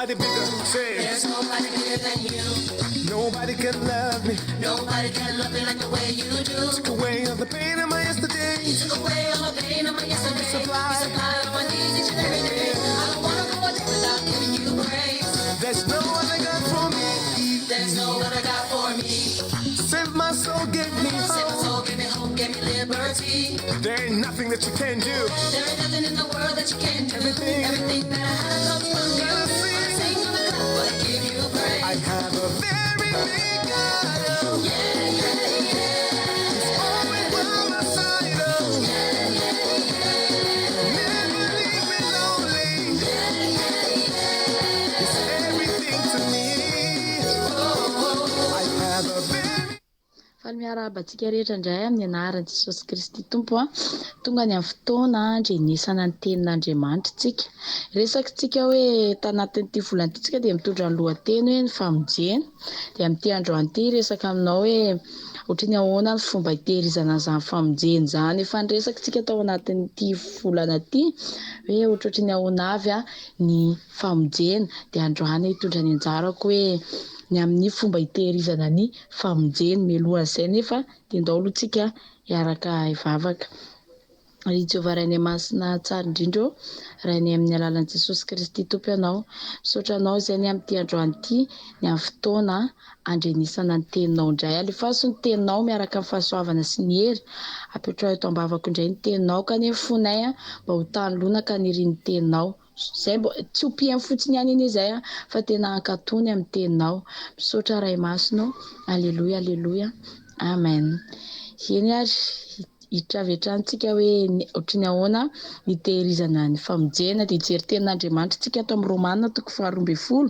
Nobody bigger. Say. There's nobody bigger than you. Nobody can love me. Nobody can love me like the way you do. Took away all the pain of my yesterday. You took away all the pain of my yesterday. Supply. You supply all my needs each and every day. I don't wanna go a day without giving you praise. There's no other God for me. There's no other God for me. Save my soul, give me Save my hope. soul, give me hope, give me liberty. There ain't nothing that you can do. There ain't nothing in the world that you can't do. Everything. Everything that I have comes from you. Gotta sing. Wanna sing on the clap, but give you praise. I have a very big God. Oh. Yeah, yeah, yeah. He's always by my side. Oh. Never leave me lonely. He's everything to me. I have a very Faly miarahaba antsika rehetra indray amin'ny anaran'i Jesosy Kristy Tompo a. Tonga ny amin'ny fotoana handrenesana ny tenin'Andriamanitra tsika. Resakitsika hoe tanatin'ity volana ity tsika dia mitondra ny lohateny hoe ny famonjena. Dia amin'ity androany ity resaka aminao hoe ohatry ny ahoana ny fomba hitehirizana an'izany famonjena izany. Efa niresakitsika tao anatin'ity volana ity hoe ohatrohatry ny ahoana avy ny famonjena. Dia androany hitondra ny anjarako hoe ny amin'ny fomba hitehirizana ny famonjena. Mialohan'izay nefa dia ndao aloha tsika hiaraka hivavaka. Ry Jehovah Rainay Masina tsara indrindra ô, Rainay amin'ny alalan'i Jesosy Kristy Tompo Ianao. Misaotra Anao izay ny amin'ity androany ity, ny amin'ny fotoana handrenesana ny Teninao indray. Alefaso ny Teninao miaraka amin'ny fahasoavana sy ny hery. Apetraho eto am-bavako indray ny Teninao, ka anie ny fonay mba ho tany lonaka nirian'ny Teninao. Zay mba tsy ho mpihaino fotsiny ihany anie izay fa tena hankatò ny amin'ny Teninao. Misaotra Ray Masina ô. Aleloia, aleloia. Amen. Eny ary, hiditra avy hatrany tsika hoe ohatry ny ahoana ny hitehirizana ny famonjena. Dia hijery tenin'Andriamanitra tsika ato amin'ny Romana toko faharoa ambin'ny folo,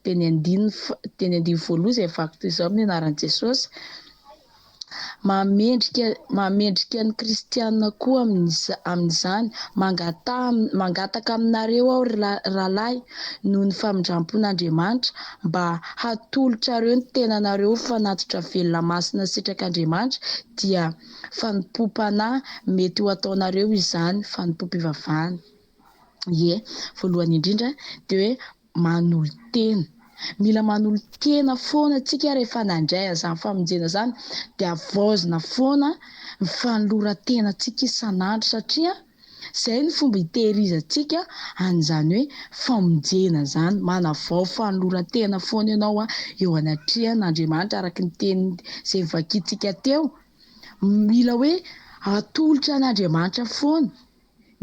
dia ny andininy dia ny andininy voalohany izay vaky toy izao amin'ny anaran'i Jesosy. Mahamendrika ny kristiana koa amin'izany, mangataka aminareo aho ry rahalahy noho ny famindram-pon'Andriamanitra mba hatolotrareo ny tenanareo ho fanatitra velona masina sitrak'Andriamanitra, dia fanompoam-panahy mety ho ataonareo izany fanompoam-pivavahana. Ie, voalohany indrindra dia hoe manolo-tena. Mila manolo-tena foana tsika rehefa nandray an'izany famonjena izany, dia havaozina foana ny fanoloran-tenantsika isan'andro, satria izay ny fomba hitehirizantsika an'izany hoe famonjena izany. Manavao fanoloran-tena foana ianao eo anatrehan'Andriamanitra, araka ny teny izay novakintsika teo. Mila hoe atolotra an'Andriamanitra foana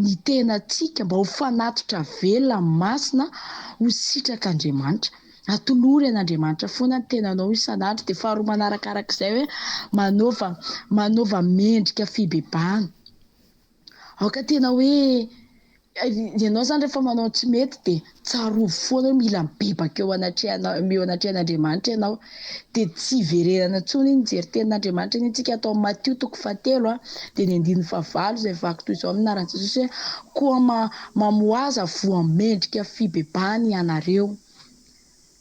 ny tenantsika mba ho fanatitra velona masina ho sitrak'Andriamanitra. Atolory an'Andriamanitra foana ny tenanao isan'andro. Dia faharoa manarakarak'izay hoe manaova mendrika fibebahana. Aoka tena hoe ianao izany rehefa manao tsy mety dia tsarovy foana hoe mila mibebaka eo anatrehana eo anatrehan'Andriamanitra ianao. Dia tsy hiverenana intsony iny. Mijery tenin'Andriamanitra iny tsika atao amin'ny Matio toko fahatelo dia ny andininy fahavalo izay vaky toy izao amin'ny anaran'i Jesosy hoe koa mamoaza voa mendrika fibebahana ianareo.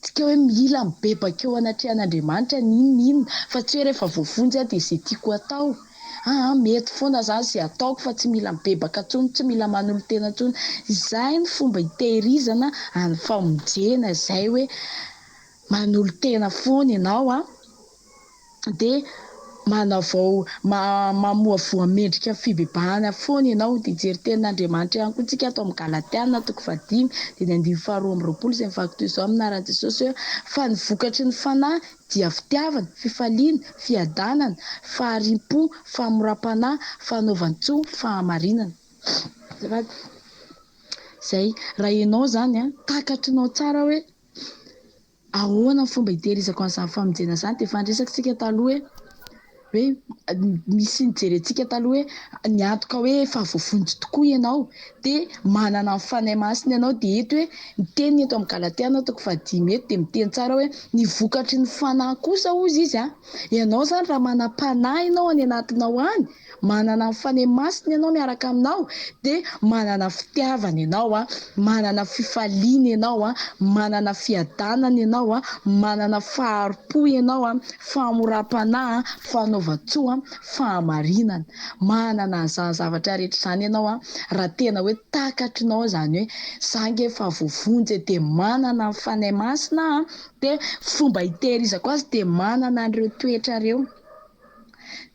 Tsika hoe mila mibebaka eo anatrehan'Andriamanitra n'inona n'inona, fa tsy hoe rehefa voavonjy aho dia izay tiako atao. Mety foana izany izay ataoko fa tsy mila mibebaka intsony, tsy mila manolo-tena intsony. Izay ny fomba hitehirizana ny famonjena, izay hoe manolo-tena foana ianao dia manavao mamoa voa mendrika fibebahana foana ianao. Dia hijery tenin'Andriamanitra ihany koa tsika ato amin'ny Galatiana toko fahadimy dia ny andininy faharoa amby roapolo izay mivaky toy izao amin'ny anaran'i Jesosy hoe fa ny vokatry ny fanahy dia fitiavana, fifaliana, fiadanana, fahari-po, fahamoram-panahy, fanaovan-tsoa, fahamarinana. Izay raha ianao izany takatrinao tsara hoe ahoana ny fomba hitehirizako an'izany famonjena izany. Dia efa niresakitsika taloha hoe misy nijerentsika taloha hoe ny antoka hoe efa voavonjy tokoa ianao dia manana ny Fanahy Masina ianao. Dia eto hoe miteny eto amin'ny Galatiana toko fahadimy eto dia miteny tsara hoe ny vokatry ny fanahy kosa hozy izy ianao izany raha manam-panahy ianao any anatinao any. Manana ny Fanahy Masina ianao miaraka aminao dia manana fitiavana ianao a, manana fifaliana ianao a, manana fiadanana ianao a, manana fahari-po ianao a, fahamoram-panahy a, fanaovan-tsoa, fahamarinana. Manana an'izany zavatra rehetra izany ianao a, raha tena hoe takatrinao izany hoe za ange efa voavonjy e, dia manana ny Fanahy Masina aho a, dia fomba hitehirizako azy dia manana an'ireo toetra ireo.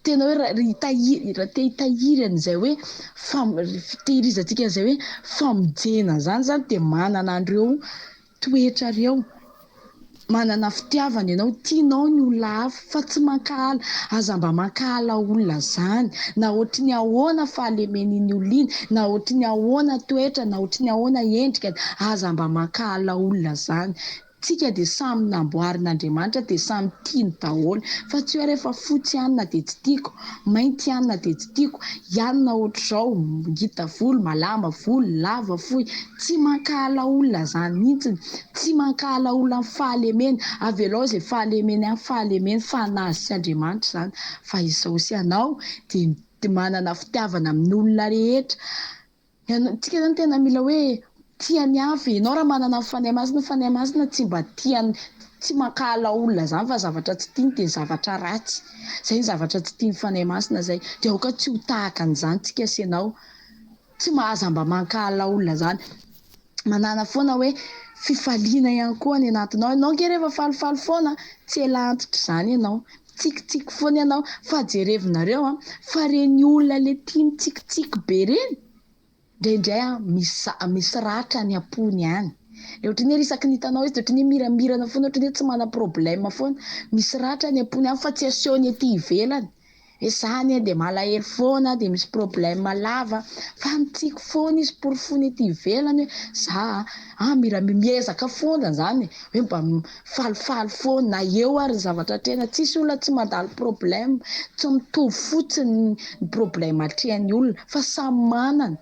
Tena hoe raha hitahiry, raha te hitahiry an'izay hoe fam- fitehirizantsika an'izay hoe famonjena izany izany dia manana an'ireo toetra ireo. Manana fitiavana ianao, tianao ny olona hafa fa tsy mankahala. Aza mba mankahala olona izany. Na ohatry ny ahoana fahalemen'iny olona iny, na ohatry ny ahoana toetra, na ohatry ny ahoana endrikany, aza mba mankahala olona izany. Tsika dia samy namboarin'Andriamanitra dia samy tiany daholo fa tsy hoe rehefa fotsy anona dia tsy tiako, mainty anona dia tsy tiako, ianona ohatr'izao, ngita volo, malama volo, lava fohy, tsy mankahala olona zany mihitsiny, tsy mankahala olona amin'ny fahalemeny, avelao izay fahalemeny any fahalemeny fa an'azy sy Andriamanitra izany fa izao sy ianao dia manana fitiavana amin'olona rehetra. Tsika zany tena mila hoe tia ny hafa e, ianao raha manana ny Fanahy Masina, ny Fanahy Masina tsy mba tia ny, tsy mankahala olona zany fa zavatra tsy tiany dia ny zavatra ratsy, zay ny zavatra tsy tian'ny Fanahy Masina zay, dia aoka tsy ho tahaka an'izany tsika sy ianao, tsy aza mba mankahala olona zany, manana foana hoe fifaliana ihany koa any anatinao, ianao ange rehefa falifaly foana tsy ela antitra izany ianao, mitsikitsiky foana ianao, fa jerevinareo an, fa reny olona le tia mitsikitsiky be reny, indraindray an misy misy ratra any am-pony any, le ohatran'ny hoe isaky ny hitanao izy de ohatran'ny hoe miramirana foana, ohatran'ny hoe tsy manam-problème foana, misy ratra any am-pony any fa tsy asehony ety ivelany. Hoe za anie dia malahelo foana dia misy problème lava fa mitsiky foana izy porofoiny ety ivelany hoe za ah mira miezaka foana zany e hoe mba falifaly foana na eo ary ny zavatra atrehina tsisy olona tsy mandalo problème tsy mitovy fotsiny ny problème atrehan'ny olona fa samy manana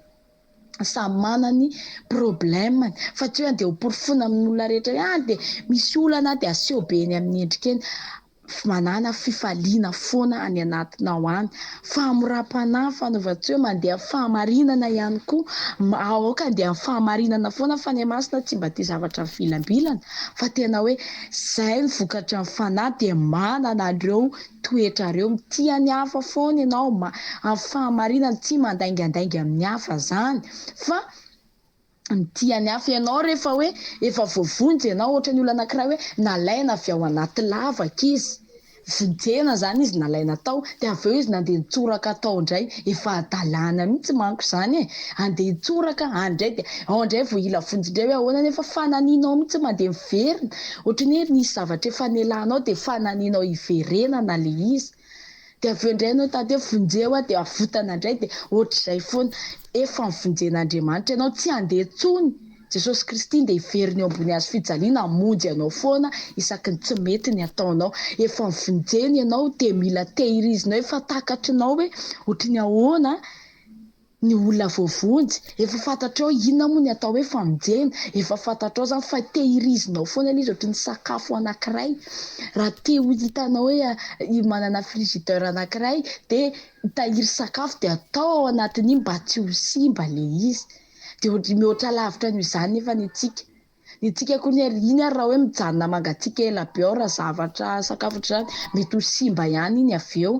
samy manana ny problème-ny fa tsy hoe andeha ho porofoina amin'olona rehetra hoe ah dia misy olana dia aseho be eny amin'ny endrika eny Manàna fifaliana foana any anatinao any. Fahamoram-panahy, fanaovan-tsoa hoe mandeha amin'ny fahamarinana ihany koa. Aoka handeha amin'ny fahamarinana foana fa ny Masina tsy mba tia zavatra mivilambilana fa tena hoe izay ny vokatry ny fanahy dia manana an'ireo toetra ireo. Mitia ny hafa foana ianao, amin'ny fahamarinana, tsy mandaingandainga amin'ny hafa izany fa mitia ny hafa ianao rehefa hoe efa voavonjy ianao ohatran'ny olona anankiray hoe nalaina avy ao anaty lavaka izy, vonjena izany izy nalaina tao dia avy eo izy nandeha nitsoraka tao indray, efa hadalana mihitsy manko izany e, handeha hitsoraka any indray dia ao indray vao hila vonjy indray hoe ahoana nefa fananinao mihitsy mandeha miverina, ohatran'ny hoe nisy zavatra efa nelanao dia fananinao hiverenana ilay izy. Dia avy eo indray ianao hitady hoe vonjeo aho dia avotana indray dia ohatr'izay foana. Efa novonjen'Andriamanitra ianao, tsy handeha intsony. Jesosy Kristy dia hiverina eo ambony hazo fijaliana hamonjy anao foana isaky ny tsy mety ny ataonao. Efa novonjeny ianao dia mila tehirizinao, efa takatrinao hoe ohatry ny ahoana ny olona voavonjy, efa fantatrao inona moa ny atao hoe famonjena, efa fantatrao zany fa tehirizinao foana ilay izy ohatry ny sakafo anankiray, raha te ho hitanao hoe manana frigidaire anankiray dia mitahiry sakafo dia atao ao anatin'iny mba tsy ho simba ilay izy, dia ohatry mihoatra lavitra noho izany nefa ny antsika, ny antsika koa anie iny ary raha hoe mijanona mangatsiaka ela be ao raha zavatra sakafo ohatr'izany mety ho simba ihany iny avy eo.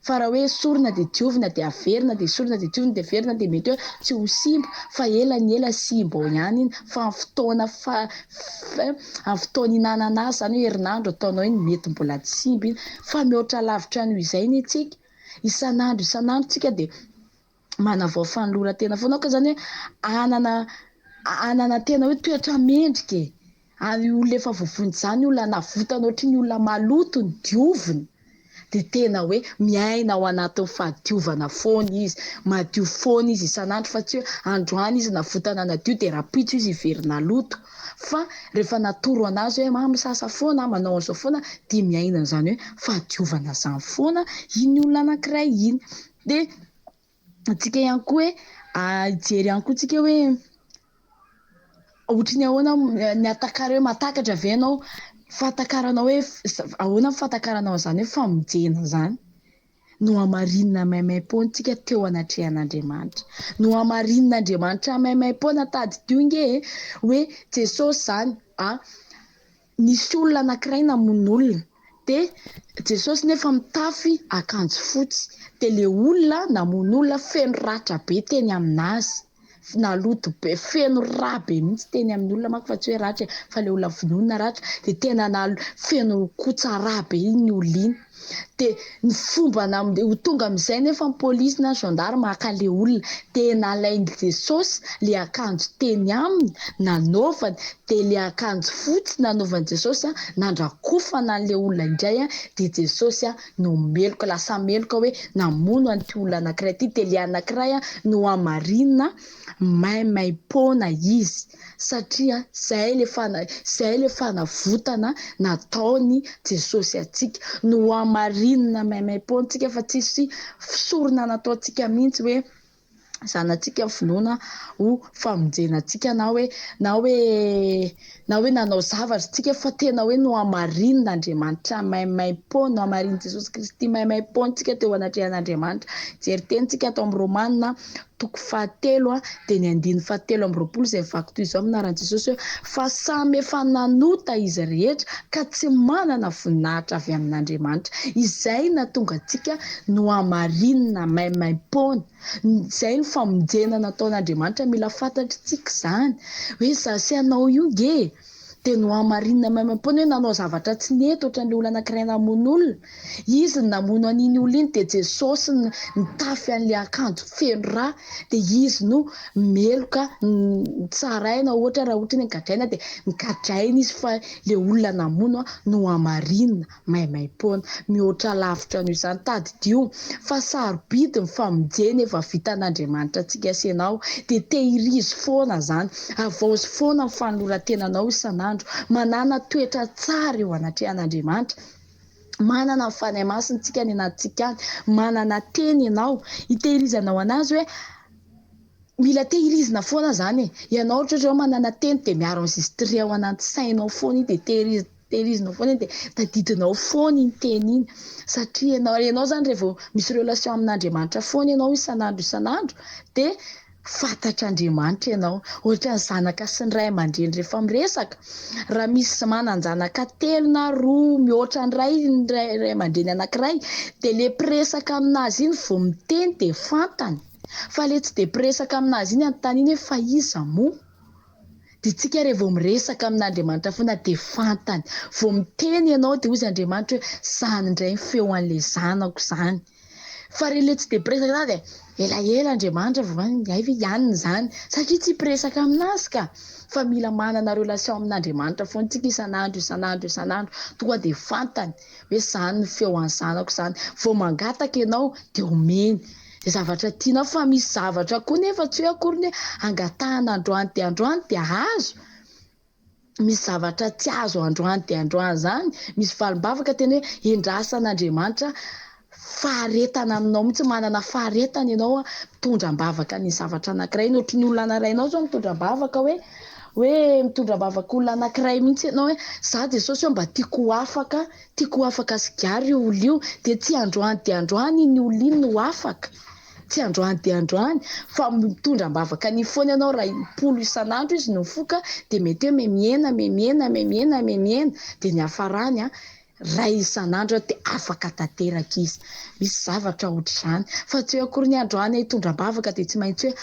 Fa raha hoe esorina dia diovina dia averina dia esorina dia diovina dia averina dia mety hoe tsy ho simba fa ela ny ela simba ao ihany iny fa amin'ny fotoana fa amin'ny fotoana ihinanana azy izany hoe herinandro ataonao iny mety mbola tsy simba iny fa mihoatra lavitra noho izay ny antsika isan'andro isan'andro tsika dia manavao fanoloran-tena foana aoka izany hoe hanana hanana tena hoe toetra mendrika e Ary olona efa voavonjy izany, olona navotana ohatry ny olona maloto ny diovina, dia tena hoe miaina ao anatin'ny fahadiovana foana izy, madio foana izy isan'andro fa tsy hoe androany izy navotana nadio dia rahampitso izy hiverina haloto, fa rehefa natoro an'azy hoe ma misasa foana, manao an'izao foana dia miaina an'izany hoe fahadiovana izany foana iny olona anankiray iny. Dia antsika ihany koa hoe hijery ihany koa tsika hoe ohatry ny ahoana ny atakara hoe mahatakatra ve ianao fahatakaranao hoe ahoana ny fahatakaranao an'izany hoe famonjena izany. Nohamarinina maimaim-poana tsika teo anatrehan'Andriamanitra. Nohamarinin'Andriamanitra maimaim-poana, tadidio nge e, hoe Jesosy zany a, nisy olona anankiray namono olona, dia Jesosy nefa mitafy akanjo fotsy, dia le olona namono olona feno ratra be teny aminazy. Naloto be, feno rà be mihitsy teny amin'ny olona manko fa tsy hoe ratra e, fa ilay olona vonoina ratra dia tena nalo, feno kotsa rà be iny olona iny. Dia ny fomba nam- ho tonga amin'izay nefa ny polisy na gendarme haka ilay olona, dia nalain'i Jesosy ilay akanjo teny aminy, nanaovany, dia ilay akanjo fotsy nanaovan'i Jesosy an, nandrakofana an'ilay olona indray an, dia Jesosy an, no meloka, lasa meloka hoe namono an'ity olona anankiray ity, dia ilay anankiray nohamarinina maimaim-poana izy, satria izay ilay fana, izay ilay fanavotana nataon'i Jesosy antsika, nohamarinina maimaim-poana tsika fa tsisy sorona nataontsika mihitsy hoe zanatsika ny finoana ho famonjena antsika na hoe na hoe na hoe nanao zavatra tsika fa tena hoe nohamarinina Andriamanitra maimaim-poana, nohamarinin'i Jesosy Kristy maimaim-poana tsika teo anatrehan'Andriamanitra. Jery teny tsika ato amin'ny Romana toko fahatelo a, dia ny andininy fahatelo amby roapolo izay mivaky toy izao amin'ny anaran'i Jesosy hoe fa samy efa nanota izy rehetra ka tsy manana voninahitra avy amin'Andriamanitra. Izay nahatonga antsika nohamarinina maimaim-poana. Izay ny famonjena nataon'Andriamanitra, mila fantatritsika izany hoe za sy anao io nge dia nohamarinina maimaim-poana hoe nanao zavatra tsy nety ohatran'ilay olona anankiray namono olona. Izy no namono an'iny olona iny dia Jesosy nitafy an'ilay akanjo feno rà dia izy no meloka tsaraina ohatra raha ohatra ny gadraina dia nogadraina izy fa ilay olona namono nohamarinina maimaimpoana. Mihoatra lavitra noho izany, tadidio fa sarobidy ny famonjena efa vitan'Andriamanitra antsika sy ianao, dia tehirizo foana izany, havaozy foana ny fanoloran-tenanao isan'andro, manàna toetra tsara eo anatrehan'Andriamanitra, manana ny Fanahy Masina isika any anatintsika any, manana teny ianao, hitehirizanao an'azy hoe mila tehirizina foana izany e, ianao ohatra hoe manana teny dia mi-enregistrer ao anaty sainao foana iny dia tehiriz-, tehirizinao foana iny dia tadidinao foana iny teny iny satria ianao, ianao izany rehefa misy relation amin'Andriamanitra foana ianao isan'andro isan'andro dia fantatr'Andriamanitra ianao. Ohatran'ny zanaka sy ny ray aman-dreny rehefa miresaka, raha misy manan-janaka telo na roa mihoatra ny iray ny ray aman-dreny anankiray dia ilay mpiresaka aminazy iny vao miteny dia fantany, fa ilay tsy dia mpiresaka aminazy iny anontaniany hoe fa iza moa? Dia tsika re vao miresaka amin'Andriamanitra foana dia fantany. Vao miteny ianao dia hozy Andriamanitra hoe zany indray ny feo an'ilay zanako izany. Fa re ilay tsy dia mpiresaka izany dia elaela Andriamanitra vao hay ve ihany izany satria tsy mpiresaka aminazy ka. Fa mila manana relation amin'Andriamanitra foana tsika isan'andro isan'andro isan'andro. Tonga dia fantany hoe izany ny feo an'ny zanako izany. Vao mangataka ianao dia omeny. Izay zavatra tianao fa misy zavatra koa nefa tsy hoe akory ny hoe angatahana androany dia androany dia azo. Misy zavatra tsy azo androany dia androany izany. Misy valim-bavaka tena hoe endrasan'Andriamanitra faharetana aminao mihitsy, manana faharetana ianao mitondra am-bavaka ny zavatra anankiray. Ny ohatry ny olona anarainao izao mitondra am-bavaka hoe hoe mitondra am-bavaka olona anankiray mihitsy ianao hoe za Jesosy hoe mba tiako ho afaka, tiako ho afaka sigara io olona io, dia tsy androany dia androany iny olona iny no afaka, tsy androany dia androany fa mitondra am-bavaka an'iny foana ianao, raha impolo isan'andro izy no mifoka dia mety hoe mihena, mihena, mihena, mihena, dia ny hafarany an, iray isan'andro dia afaka tanteraka izy. Misy zavatra ohatr'izany fa tsy hoe akory ny androany hitondra am-bavaka dia tsy maintsy hoe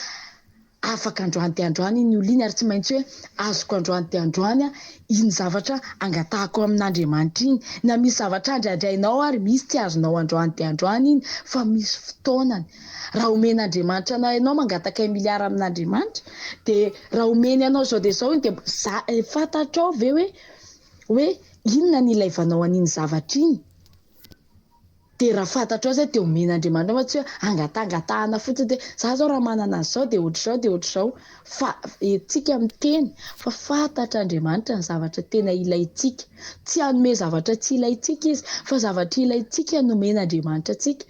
afaka androany dia androany iny olona iny ary tsy maintsy hoe azoko androany dia androany iny zavatra angatahako amin'Andriamanitra iny. Na misy zavatra andraindrainao ary misy tsy azonao androany dia androany iny fa misy fotoanany. Raha omen'Andriamanitra anao ianao mangataka un milliard amin'Andriamanitra dia raha omeny anao izao dia izao iny dia za-, fantatrao ve hoe hoe inona ny ilaivanao an'iny zavatra iny? Dia raha fantatrao izay dia omen'Andriamanitra fa tsy hoe angatangatahana fotsiny dia za zao raha manana an'izao dia ohatr'izao dia ohatr'izao fa tsika miteny fa fantatr'Andriamanitra ny zavatra tena ilaintsika. Tsy hanome zavatra tsy ilaintsika izy fa zavatra ilaintsika no omen'Andriamanitra antsika.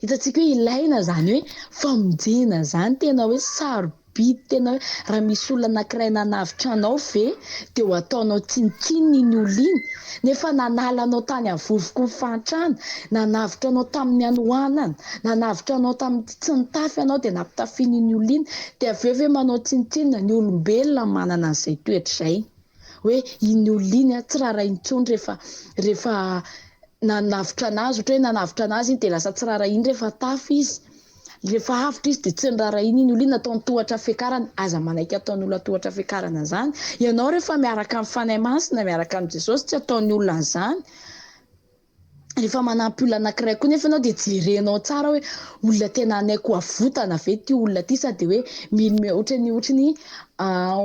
Hitantsika hoe ilaina izany hoe famonjena izany, tena hoe sarobidy. Sarobidy tena hoe raha misy olona anankiray nanavotra anao ve dia ho ataonao tsinontsinona iny olona iny nefa nanala anao tany amin'ny vovoky ny fahantrana, nanavotra anao tamin'ny hanoanana, nanavotra anao tamin'ny tsy nitafy anao dia nampitafiana iny olona iny dia avy eo ve manao tsinontsinona? Ny olombelona manana an'izay toetra izay hoe iny olona iny tsy raharahiany intsony rehefa rehefa nanavotra anazy ohatra hoe nanavotra anazy iny dia lasa tsy raharahiany rehefa tafy izy. Rehefa avotra izy dia tsy niraharahiana iny olona iny, nataony tohatra fiakarana. Aza manaiky ataon'olona tohatra fiakarana izany. Ianao rehefa miaraka amin'ny Fanahy Masina, miaraka amin'i Jesosy, tsy ataon'ny olona an'izany. Rehefa manampy olona anankiray koa nefa ianao dia jerenao tsara hoe olona tena hanaiky ho avotana ve ity olona ity sa dia hoe mino ohatran'ny ohatran'ny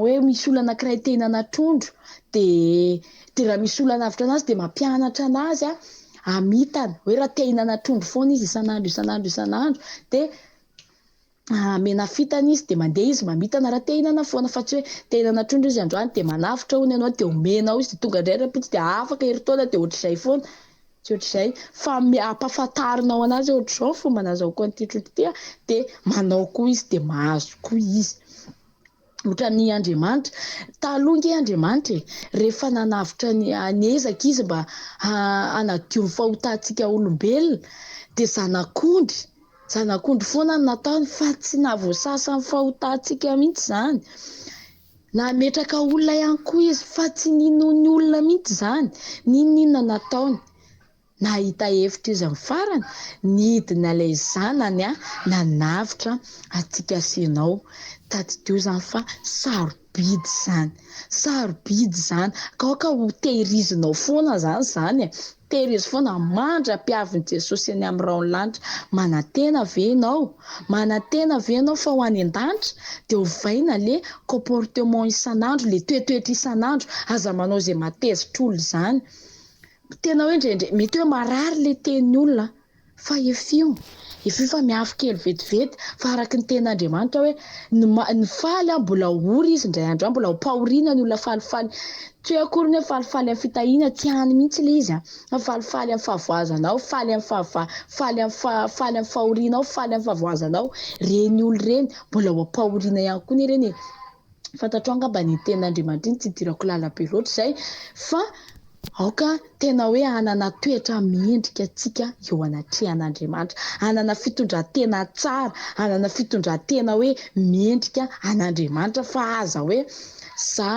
hoe misy olona anankiray te hihinana trondro dia dia raha misy olona hanavotra anazy dia mampianatra anazy hamitana hoe raha te hihinana trondro foana izy isan'andro isan'andro isan'andro dia amena fitana izy dia mandeha izy mamitana raha te hihinana foana fa tsy hoe te hihinana trondro izy androany dia manavotra hono ianao dia omenao izy dia tonga indray rahampitso dia afaka herintaona dia ohatr'izay foana, tsy ohatr'izay fa ampahafantarinao anazy hoe ohatr'izao ny fomba nahazahoako an'ity trondro ity dia manao koa izy dia mahazo koa izy. Ohatran'ny Andriamanitra. Taloha nge Andriamanitra e, rehefa nanavotra ny, niezaka izy mba hanadio ny fahotantsika olombelona, dia zanak'ondry, zanak'ondry foana no nataony fa tsy nahavoasasa ny fahotantsika mihitsy izany. Nametraka olona ihany koa izy fa tsy ninoan'ny olona mihitsy izany, n'inon'inona nataony. Nahita hevitra izy amin'ny farany, nidina ilay zanany nanavotra antsika sy ianao. Tadidio izany fa sarobidy izany. Sarobidy izany. Ka aoka ho tehirizinao foana izany izany e. Tehirizo foana mandra-piavin'i Jesosy eny amin'ny rahon'ny lanitra. Manantena ve ianao? Manantena ve ianao fa ho any an-danitra? Dia ovaina le comportement isan'andro, le toetoetra isan'andro. Aza manao izay mahatezitra olona izany. Tena hoe indraindray mety hoe marary le tenin'ny olona fa efio, efio fa miafy kely vetivety fa araky ny tenin'Andriamanitra hoe ny ny faly an mbola ho ory izy indray andro any mbola ho pahoriana ny olona falifaly tsy hoe akory ny hoe falifaly amin'ny fitahiana tsy any mihitsy le izy an fa falifaly amin'ny fahavoazanao faly amin'ny fahava faly amin'ny faha faly amin'ny fahorianao faly amin'ny fahavoazanao reny olona ireny mbola ho ampahoriana ihany koa anie ireny e. Fantatrao angamba ny tenin'Andriamanitra iny, tsy idirako lalina be loatra izay, fa aoka tena hoe hanana toetra mendrika antsika eo anatrehan'Andriamanitra, hanana fitondran-tena tsara, hanana fitondran-tena hoe mendrika an'Andriamanitra fa aza hoe za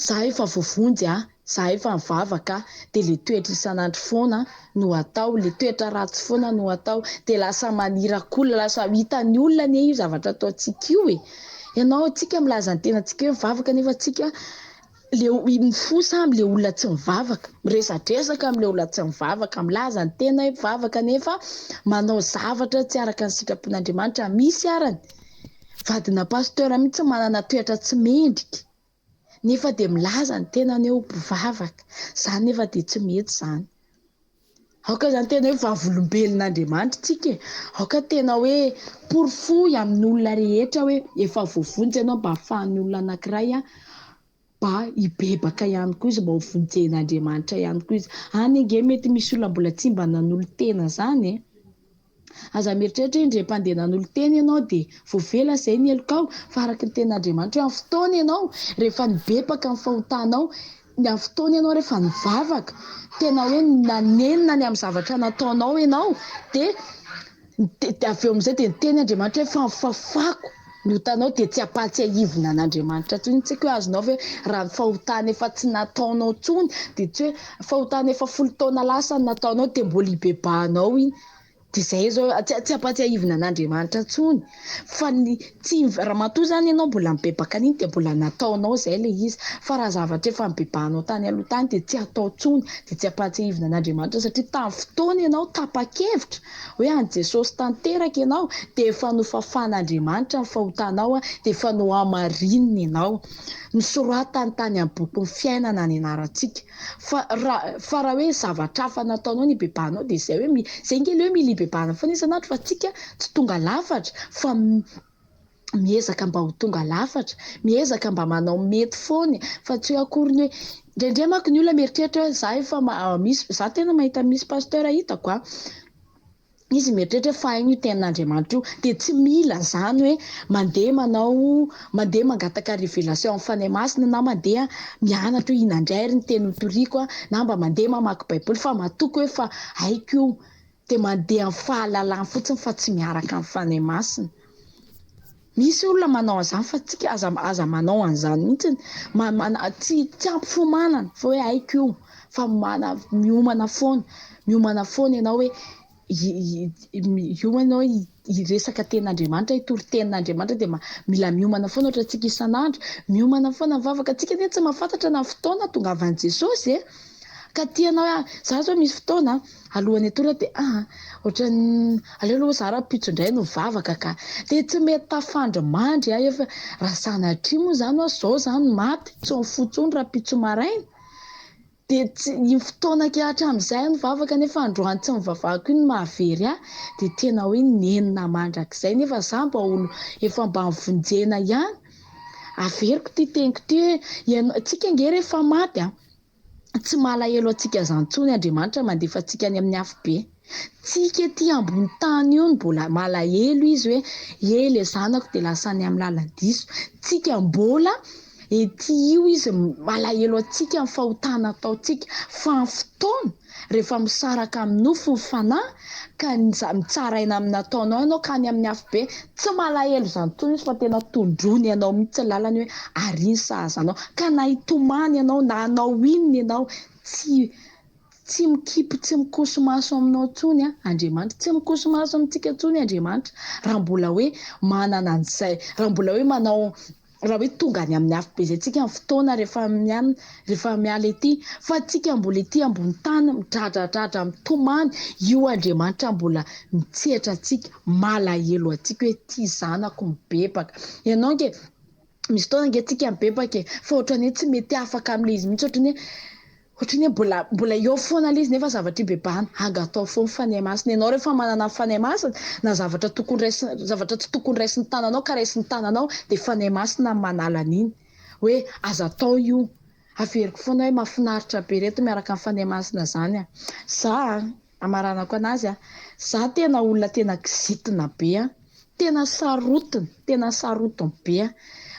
za efa voavonjy a, za efa nivavaka dia le toetra isan'andro foana no atao, le toetra ratsy foana no atao, dia lasa manirak'olona, lasa hitan'ny olona anie io zavatra ataontsika io e! Ianao, tsika milaza ny tenantsika hoe mivavaka nefa tsika le mifosa amle olona tsy mivavaka, miresadresaka amle olona tsy mivavaka, milaza ny tena hoe mpivavaka nefa manao zavatra tsy araka ny sitrapon'Andriamanitra, misy arany vadina pasteur mihitsy manana toetra tsy mendrika. Nefa dia milaza ny tenany hoe ho mpivavaka. Izany nefa dia tsy mety izany. Aoka izany tena hoe vavolombelon'Andriamanitra tsika e. Aoka tena hoe porofoy amin'ny olona rehetra hoe efa voavonjy ianao mba ahafahan'ny olona anankiray mba hibebaka ihany koa izy, mba ho vonjen'Andriamanitra ihany koa izy. Any ange mety misy olona mbola tsy mba nanolo-tena izany e. Aza mieritreritra hoe indray mpandeha nanolo-tena ianao dia voavela izay ny helokao, fa araka ny tenin'Andriamanitra hoe amin'ny fotoana ianao rehefa nibebaka ny fahotanao, ny amin'ny fotoana ianao rehefa nivavaka, tena hoe nanenina ny amin'ny zavatra nataonao ianao dia dia avy eo amin'izay dia niteny Andriamanitra hoe fa nifafako ny otanao dia tsy ampahatsiahivina an'Andriamanitra intsony. Tsy haiko hoe azonao ve raha ny fahotana efa tsy nataonao intsony dia tsy hoe fahotana efa folo taona lasa no nataonao dia mbola hibebahanao iny. Dia izay izao, tsy tsy ampahatsiahivina an'Andriamanitra intsony fa ny tsy raha matoa izany ianao mbola mibebaka an'iny dia mbola nataonao izay ilay izy fa raha zavatra efa nibebahanao tany aloha tany dia tsy atao intsony dia tsy ampahatsiahivina an'Andriamanitra satria tamin'ny fotoana ianao tapa-kevitra hoe an'i Jesosy tanteraka ianao dia efa nofafan'Andriamanitra ny fahotanao dia efa nohamarininy ianao, nosoratany tany amin'ny bokin'ny fiainana ny anarantsika. Fa raha fa raha hoe zavatra hafa nataonao nibebahanao dia izay hoe mi izay ange ilay hoe mila ibebahana foana isan'andro fa tsika tsy tonga lafatra fa miezaka mba ho tonga lafatra, miezaka mba manao mety foana e, fa tsy hoe akory ny hoe indraindray manko ny olona mieritreritra hoe za efa misy za tena mahita misy pasteur hitako a. Izy mieritreritra hoe fa hainy io tenin'Andriamanitra io, dia tsy mila izany hoe mandeha manao, mandeha mangataka révélation amin'ny Fanahy Masina na mandeha mianatra hoe inona indray ary ny teny hotoriko na mba mandeha mamaky baiboly fa matoky hoe fa haiko io, dia mandeha amin'ny fahalalany fotsiny fa tsy miaraka amin'ny Fanahy Masina. Misy olona manao an'izany fa tsika aza aza manao an'izany mihitsy, tsy tsy ampy fiomanana fa hoe haiko io fa mana miomana foana, miomana foana ianao hoe hiomana ianao hiresaka tenin'Andriamanitra, hitory tenin'Andriamanitra dia mila miomana foana ohatra antsika isan'andro, miomana foana mivavaka, tsika anie tsy mahafantatra na fotoana hahatongavan'i Jesosy e! Ka tianao hoe za zao misy fotoana alohan'ny hatory aho dia ah ohatran'ny aleo aloha za rahampitso indray no mivavaka ka. Dia tsy mety tafandry mandry aho efa raha sanatria moa izany aho zao izany maty tsy mifoha intsony rahampitso maraina. Dia tsy iny fotoana kely hatramin'izay aho nivavaka nefa androany tsy nivavahako iny no mahavery ahy. Dia tena hoe nenina mandrakizay nefa za mba olo efa mba nivonjena ihany. Averiko ity teniko ity hoe ianao, tsika ange rehefa maty an. Tsy malahelo antsika zany tsony Andriamanitra mandefa antsika any amin'ny afobe. Tsika ety ambony tany io no mbola malahelo izy hoe he le zanako de lasa any amin'ny lalan-diso. Tsika mbola ety io izy malahelo antsika amin'ny fahotana ataontsika fa ny fotoana rehefa misaraka amin'ny nofo ny fanahy ka mitsaraina amin'ny nataonao ianao ka any amin'ny afobe, tsy malahelo izany intsony izy fa tena tondroiny anao mihitsy ny lalany hoe ary iny sahaza anao, ka na hitomany ianao na hanao inona ianao tsy tsy mikipy tsy mikoso-maso aminao intsony Andriamanitra, tsy mikoso-maso amintsika intsony Andriamanitra raha mbola hoe manana an'izay, raha mbola hoe manao raha hoe tonga any amin'ny afobe izay tsika ny fotoana rehefa mian rehefa miala ety fa tsika mbola ety ambony tany midradradradra mitomany io Andriamanitra mbola mitsehatra antsika malahelo antsika hoe ty zanako mibebaka ianao nge misy fotoana nge tsika mibebaka e fa ohatran'ny hoe tsy mety afaka amin'ilay izy mihitsy ohatran'ny hoe Ohatran'ny hoe mbola mbola eo foana ilay izy nefa zavatra ibebahana. Angataho foana ny Fanahy Masina. Ianao rehefa manana ny Fanahy Masina, na zavatra tokony raisina, zavatra tsy tokony raisin'ny tananao ka raisin'ny tananao, dia Fanahy Masina no manala an'iny. Hoe aza atao io. Averiko foana hoe mahafinaritra be ireto miaraka amin'ny Fanahy Masina izany an. Za an, amaranako anazy an, za tena olona tena kizitina be an. Tena sarotiny, tena sarotiny be an.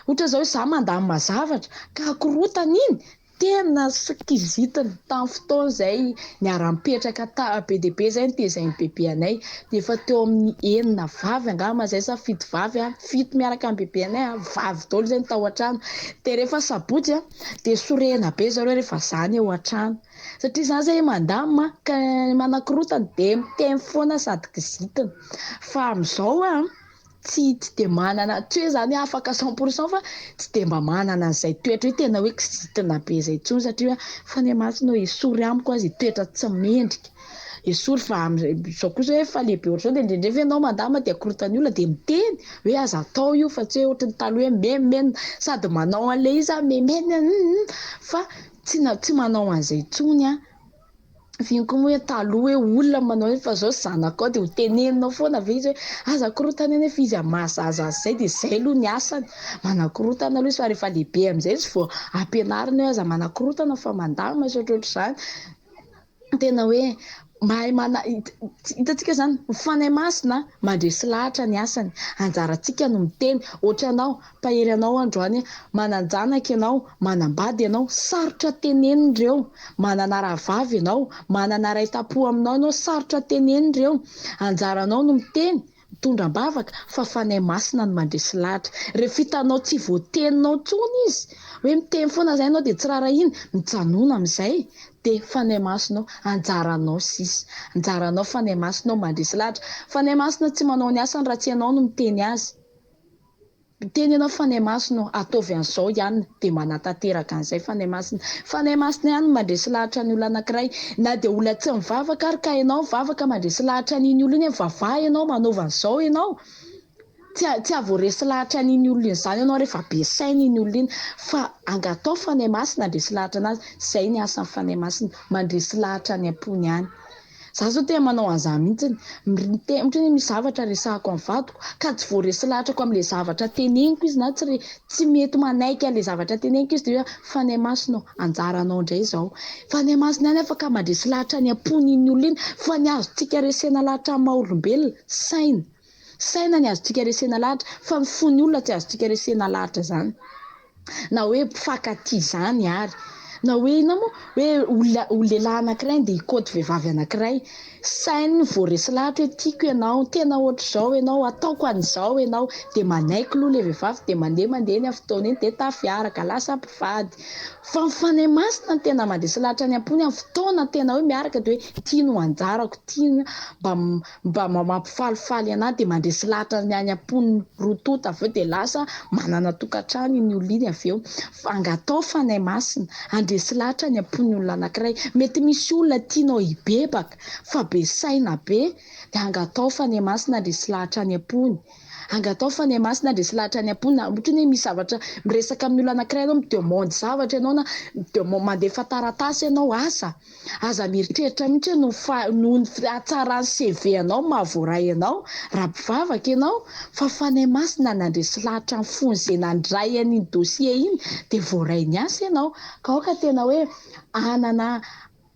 Ohatra izao hoe za mandamina zavatra ka akorotana iny, Tena kizitina, tamin'ny fotoana izay niara-nipetraka ta be dia be izay nitezain'i bebe anay, dia efa teo amin'ny enina vavy angamba izay sa fito vavy an, fito miaraka amin'i bebe anay an, vavy daholo izay ny tao an-trano, dia rehefa sabotsy an, dia sorena be zareo rehefa za ny ao an-trano, satria za izay mandamina ka manakorotana dia miteny foana sady kizitina, fa amin'izao an. Tsy tsy dia manana, tsy hoe izany hoe afaka cent pour cent fa tsy dia mba manana an'izay toetra hoe tena hoe kizitina be izay intsony satria hoe Fanahy Masina ô esory amiko aza io toetra tsy mendrika, esory fa amin'izao kosa hoe efa lehibe ohatr'izao dia indraindray ve ianao mandamina dia akorotan'ny olona dia miteny hoe aza atao io fa tsy hoe ohatry ny taloha hoe menomenona sady manao an'ilay izy aho menomenona fa tsy tsy manao an'izay intsony aho. F'iny koa moa hoe taloha hoe olona manao io fa zao zanakao dia ho teneninao foana ve izy hoe aza korontana nefa izy amin'ny maha zaza azy izay dia izay aloha ny asany, manakorontana aloha izy fa rehefa lehibe amin'izay izy vao ampianarina hoe aza manakorontana fa mandamina sy ohatrohatr'izany. Tena hoe mahay mana, hitantsika izany ny Fanahy Masina mandresy lahatra ny asany, anjarantsika no miteny, ohatranao Mpahery anao androany aho. Manan-janaka ianao, manambady ianao, sarotra tenenina ireo. Manana rahavavy ianao, manana ray tam-po aminao ianao, sarotra tenenina ireo. Anjaranao no miteny, mitondra am-bavaka, fa Fanahy Masina no mandresy lahatra. Rehefa hitanao tsy voateninao intsony izy, hoe miteny foana izay ianao dia tsy raharahiany, mijanona amin'izay, dia Fanahy Masina ô, anjaranao sisa. Anjaranao Fanahy Masina ô mandresy lahatra. Fanahy Masina tsy manao ny asany raha tsy ianao no miteny azy. Miteny ianao Fanahy Masina ô, ataovy an'izao ihany dia manatanteraka an'izay Fanahy Masina. Fanahy Masina ihany no mandresy lahatra ny olona anankiray. Na dia olona tsy mivavaka ary ka ianao mivavaka mandresy lahatra an'iny olona iny hoe mivavaha ianao, manaova an'izao ianao. Tsy tsy hahavoaresy lahatra an'iny olona iny izany ianao rehefa be saina iny olona iny. Fa angatao Fanahy Masina handresy lahatra an'azy. Izay ny asan'ny Fanahy Masina, mandresy lahatra any am-pony any. Za zao tena manao an'izany mihitsiny. Mite- Ohatra hoe misy zavatra resahako amin'ny vadiko ka tsy voaresy lahatrako amin'ilay zavatra teneniko izy na tsy re- tsy mety manaiky an'ilay zavatra teneniko izy dia hoe Fanahy Masina ô, anjaranao indray izao. Fanahy Masina ihany afaka mandresy lahatra any am-pon'iny olona iny fa ny azontsika resena lahatra amin'ny maha olombelona, saina. Saina ny azontsika resena lahatra fa ny fon'ny olona tsy azontsika resena lahatra izany. Na hoe mpifankatia izany ary. Na hoe inona moa? Hoe olona lehilahy anankiray andeha hikaoty vehivavy anankiray. Sainy voaresy lahatra hoe tiako ianao, tena ohatr'izao ianao, ataoko an'izao ianao. Dia manaiky aloha ilay vehivavy dia mandeha mandeha eny amin'ny fotoana eny dia tafiaraka, lasa mpivady. Fa ny Fanahy Masina no tena mandresy lahatra any am-pony amin'ny fotoana tena hoe miaraka dia hoe ity no anjarako, ity no mba mba mampifalifaly anah dia mandresy lahatra ny any am-pon'ny roa tonta avy eo dia lasa manana tokantrano iny olona iny avy eo. Fa angatao Fanahy Masina handresy lahatra any am-pon'ny olona anankiray. Mety misy olona tianao hibebaka fa be saina be dia angatao Fanahy Masina handresy lahatra any am-pony. Angatao Fanahy Masina handresy lahatra any am-pony na ohatra hoe misy zavatra miresaka amin'ny olona anankiray ianao mi-demande zavatra ianao na mi-demande mandefa taratasy ianao asa. Aza mieritreritra mihitsy hoe noho fa noho ny hatsaran'ny CV anao no mahavoaray anao raha mpivavaka ianao fa Fanahy Masina nandresy lahatra ny fon'izay nandray an'iny dossier iny dia voaray niasa ianao. Ka aoka tena hoe hanana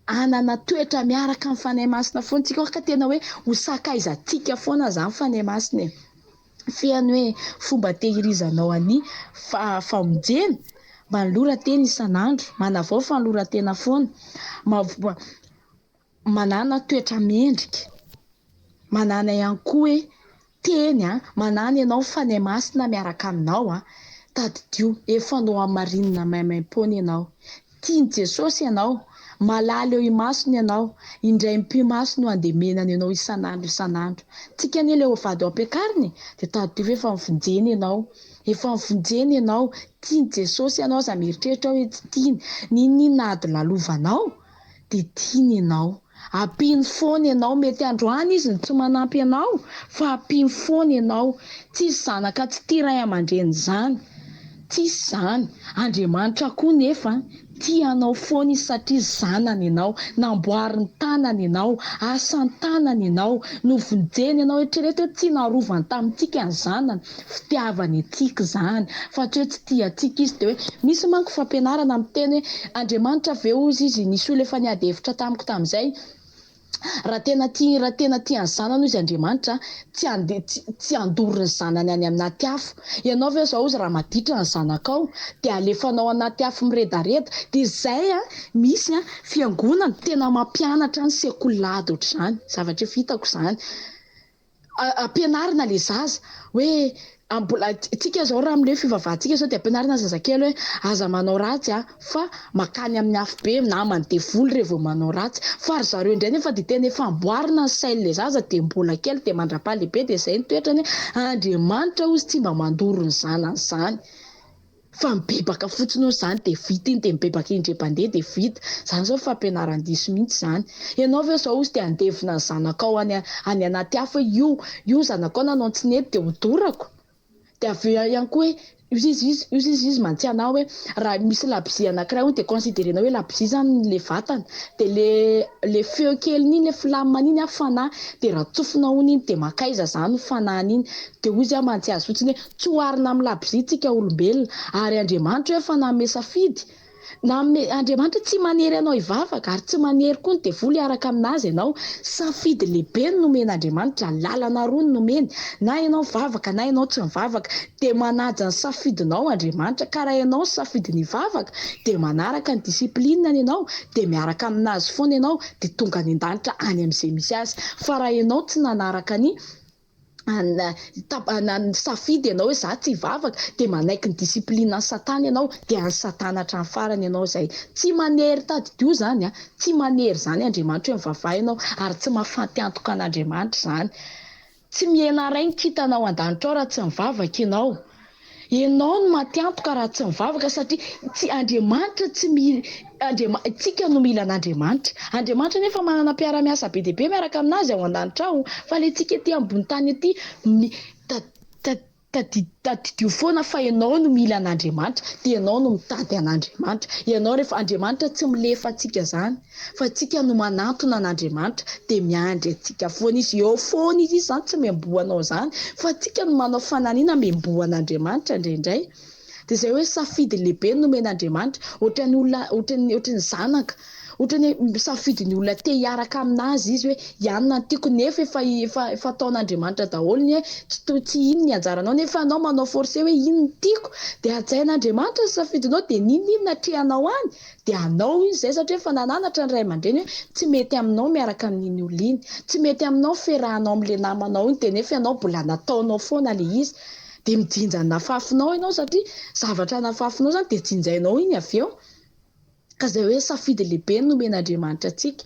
hanana toetra miaraka amin'ny Fanahy Masina foana tsika, aoka tena hoe ho sakaizantsika foana izany Fanahy Masina e. Fehiny hoe fomba tehirizanao an'i famonjena, manolora tena isan'andro, manavao fanoloran-tena foana, manàna toetra mendrika, manàna ihany koa hoe teny, manàna ianao Fanahy Masina miaraka aminao, tadidio efa nohamarinina maimaimpoana ianao, Tian'i Jesosy ianao. Malala eo imasony ianao. Indray mipi-maso no andemenany anao isan'andro isan'andro. Tsika anie ilay ho vady ao ampiakarina e! Dia tadidio fa efa novonjena ianao. Efa novonjena ianao. Tian'i Jesosy ianao, aza mieritreritra hoe tsy tiany. N'inon'inona ady lalovanao dia tiany ianao. Ampiany foana ianao. Mety androany izy no tsy manampy anao fa ampiany foana ianao. Tsisy zanaka tsy tia ray aman-dreny izany. Tsisy izany. Andriamanitra koa nefa tia anao foana izy satria zanany ianao. Namboariny tanany ianao. Asan'ny tanany ianao. Novonjeny ianao. Eritrereto hoe tsy narovany tamintsika ny zanany. Fitiavany antsika izany. Fa tsy hoe tsy tia antsika izy dia hoe misy manko fampianarana miteny hoe Andriamanitra ve hozy izy nisy olona efa niady hevitra tamiko tamin'izay raha tena tia raha tena tia ny zanany hozy Andriamanitra tsy hande tsy tsy handoro ny zanany any anaty afo. Ianao ve zao hozy raha maditra ny zanakao dia alefanao anaty afo miredareda dia izay an misy an fiangonana tena mampianatra ny sekoly lahady ohatr'izany zavatra efa hitako izany. Ampianarina le zaza hoe mbola tsika zao raha amle fivavahantsika zao de ampianarina zazakely hoe aza manao ratsy a fa makany amin'ny afobe naman'ny devoly re vao manao ratsy fa ry zareo indray nefa de tena efa amboarina ny sain'le zaza de mbola kely de mandrapahalehibe de zay ny toetrany hoe Andriamanitra ozy tsy mba mandoro ny zanany zany. Fa mibebaka fotsiny hono izany dia vita iny dia mibebaka indray mpandeha dia vita. Izany izao fampianaran-diso mihitsy izany. Ianao ve izao hozy te handevona ny zanakao any any anaty afo hoe io io zanakao nanao ny tsy nety dia hodorako? Dia avy eo ihany koa hoe hozy izy izy hozy izy izy mantsy anao hoe raha misy labozia anankiray hono dia considerer-nao hoe labozia izany ilay vatana dia le le feu keliny iny le flamme iny an fanahy dia raha tsofina hono iny dia mankaiza izany fanahiny iny? Dia hozy aho mantsy azy fotsiny hoe Tsy oharina amin'ny labozia tsika olombelona, ary Andriamanitra efa nanome safidy, nanome, Andriamanitra tsy manery anao hivavaka, ary tsy manery koa ny devoly hiaraka aminazy ianao, safidy lehibe no nomen'Andriamanitra, lalana roa no nomeny, na ianao mivavaka na ianao tsy mivavaka, dia manaja ny safidinao Andriamanitra, ka raha ianao nisafidy ny hivavaka, dia manaraka ny discipline-ny ianao, dia miaraka aminazy foana ianao, dia tonga any an-danitra any amin'izay misy azy, fa raha ianao tsy nanaraka ny. Nisafidy ianao hoe za tsy hivavaka dia manaiky ny discipline an'i satana ianao dia an'i satana hatramin'ny farany ianao izay. Tsy manery tadidio izany an, tsy manery izany Andriamanitra hoe mivavaha ianao ary tsy mahafanty antoka an'Andriamanitra izany. Tsy mihena ray ny kintana ao an-danitra ao raha tsy mivavaka ianao. Ianao no maty antoka raha tsy mivavaka satria tsy Andriamanitra tsy mila Andriama tsika no mila an'Andriamanitra. Andriamanitra anefa manana mpiara-miasa be dia be miaraka aminazy ao an-danitra ao fa le tsika ety ambony tany ety mi ta ta. Tadidio foana fa ianao no mila an'Andriamanitra, dia ianao no mitady an'Andriamanitra. Ianao rehefa, Andriamanitra tsy milefa antsika izany, fa tsika no manantona an'Andriamanitra, dia miandry antsika foana Izy. Eo foana Izy, Izy izany tsy miamboho anao izany, fa tsika no manao fananiana miamboho an'Andriamanitra indraindray. Dia izay hoe safidy lehibe no nomen'Andriamanitra, ohatran'ny olona, ohatran'ny, ohatran'ny zanaka. Ohatran'ny hoe misafidy ny olona te hiaraka aminazy izy hoe ianona no tiako nefa efa efa efa ataon'Andriamanitra daholo ny hoe tsy to tsy iny ny anjaranao nefa anao manao forcer hoe iny no tiako dia hajain'Andriamanitra ny safidinao dia n'inon'inona atrehanao any dia anao iny izay satria efa nananatra ny ray aman-dreny hoe tsy mety aminao miaraka amin'iny olona iny, tsy mety aminao ny fiarahanao amin'ilay namanao iny dia nefa ianao mbola nataonao foana ilay izy dia mijinja ny nafafinao ianao satria zavatra nafafinao izany dia jinjainao iny avy eo. Ka izay hoe safidy lehibe no nomen'Andriamanitra antsika.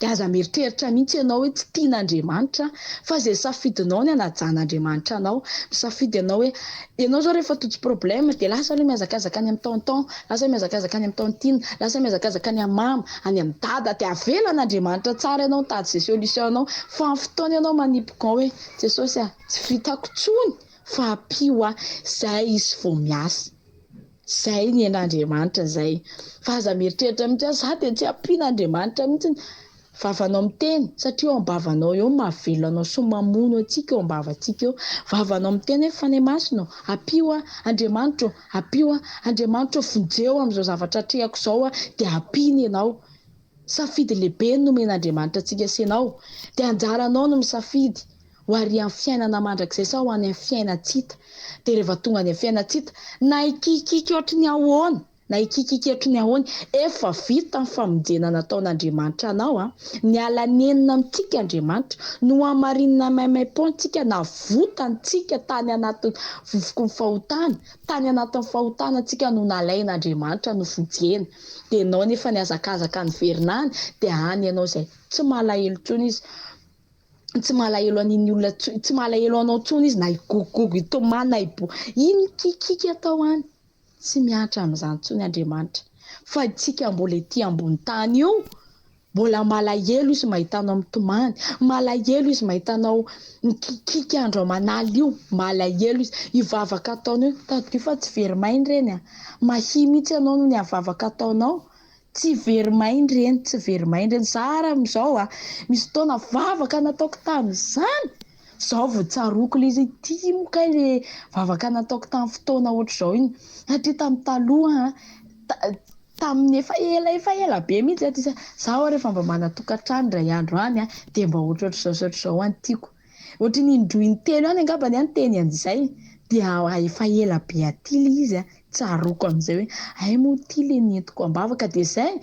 Dia aza mieritreritra mihitsy ianao hoe tsy tian'Andriamanitra aho. Fa izay safidinao ny hanajan'Andriamanitra anao. Misafidy ianao hoe, ianao izao rehefa tojo problème dia lasa aloha mihazakazaka any amin'ny tonton, lasa mihazakazaka any amin'ny tantine, lasa mihazakazaka any amin'ny mama, any amin'ny dada, dia avelan'Andriamanitra tsara ianao mitady izay solution anao. Fa amin'ny fotoana ianao manipy gant hoe, Jesosy a, tsy vitako intsony fa ampio aho. Izay izy vao miasa. Zay ny an'Andriamanitra zay. Fa aza mieritreritra mihitsy hoe za dia tsy ampian'Andriamanitra mihitsy. Vavanao miteny satria eo am-bavanao eo no mahavelona anao sy mamono antsika eo am-bavantsika eo. Vavanao miteny hoe Fanahy Masina ô, ampio aho, Andriamanitra ô, ampio aho, Andriamanitra ô vonjeo amin'izao zavatra atrehako izao aho, dia ampiany ianao. Safidy lehibe no nomen'Andriamanitra antsika sy ianao. Dia anjaranao no misafidy. Ho ary amin'ny fiainana mandrakizay sa ho any amin'ny fiainan-tsy hita? Dia rehefa tonga any amin'ny fiainan-tsy hita, na hikikiky ohatry ny ahoana, na hikikiky ohatry ny ahoana, efa vita ny famonjena nataon'Andriamanitra anao an! Niala nenina amintsika Andriamanitra, nohamarinina maimaimpoana tsika, navotantsika tany anatin'ny vovoky ny fahotana, tany anatin'ny fahotana tsika no nalain'Andriamanitra novonjena. Dia ianao nefa nihazakazaka niverina any, dia any ianao izay tsy malahelo intsony izy. tsy malahelo an'iny olona tsy malahelo anao intsony izy na higogogogo hitomany na hibo iny kikiky atao any tsy miantra amin'izany intsony Andriamanitra fa isika mbola ety ambony tany io mbola malahelo izy mahita anao mitomany malahelo izy mahita anao mikikiky andro aman'alina io malahelo izy io vavaka ataonao io tadidio fa tsy very maina ireny a mahia mihitsy ianao noho ny amin'ny vavaka ataonao Tsy very maina ireny, tsy very maina ireny. Za ary amin'izao a, misy fotoana vavaka nataoko tamin'izany, zao vao tsaroako ilay izy hoe ity moa kay le vavaka nataoko tamin'ny fotoana ohatr'izao iny. Satria tamin'ny taloha a, tamin'ny efa ela efa ela be mihitsy aty, za ho'a rehefa mba manan-tokantrano indray andro any a, dia mba ohatrohatr'izao sy ohatr'izao any tiako. Ohatry ny indroa intelo ihany angambany aho niteny an'izay dia efa ela be aty ilay izy an, tsaroako amin'izay hoe hay moa ity ilay nentiko am-bavaka dia izay,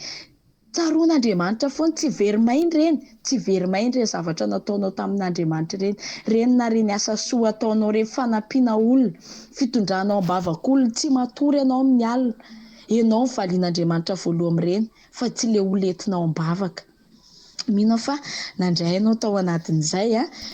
tsaroan'Andriamanitra foana, tsy very maina ireny, tsy very maina ireny zavatra nataonao tamin'Andriamanitra ireny, ireny na ireny asa soa ataonao ireny, fanampiana olona, fitondranao am-bavak'olona, tsy matory ianao amin'ny alina, ianao no valian'Andriamanitra voalohany amin'ireny fa tsy ilay olona entinao am-bavaka. Mino aho fa nandray anao tao anatin'izay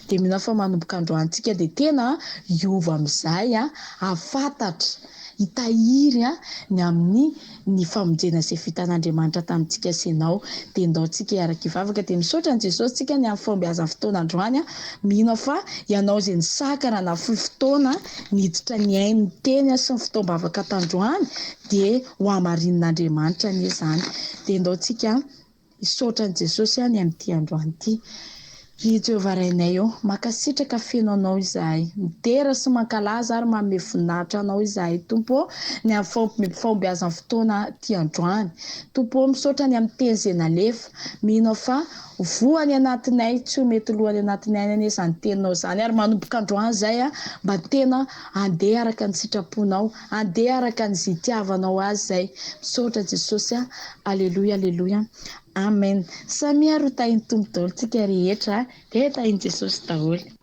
dia mino aho fa manomboka androany tsika dia tena hiova amin'izay hahafantatra, hitahiry ny amin'ny ny famonjena izay vitan'Andriamanitra tamintsika sy ianao. Dia ndao tsika hiaraka hivavaka. Dia misaotra an'i Jesosy tsika ny amin'ny fahombiazan'ny fotoana androany. Mino aho fa ianao izay nisakana na fohy fotoana niditra nihaino ny teny sy ny fotoam-bavaka tandroany dia ho hamarinin'Andriamanitra anie izany. Dia ndao tsika Hisaotra an'i Jesosy aho ny amin'ity androany ity. Ry Jehovah Rainay ô, mankasitraka feno Anao izahay. Midera sy mankalaza ary manome voninahitra Anao izahay, Tompo ô, ny amin'ny fahombiazan'ny fotoana ity androany. Tompo ô, misaotra ny amin'ny teny izay nalefa. Mino aho fa ho voa any anatinay, tsy ho mety lo any anatinay any anie izany teninao izany. Ary manomboka androany izay aho, mba tena handeha araka ny sitraponao. Andeha araka ny izay itiavanao azy izay. Misaotra Jesosy a. Aleloia aleloia. Amen. Samia ary ho tahin'ny Tompo daholo tsika rehetra a. Dia tahin'i Jesosy daholo.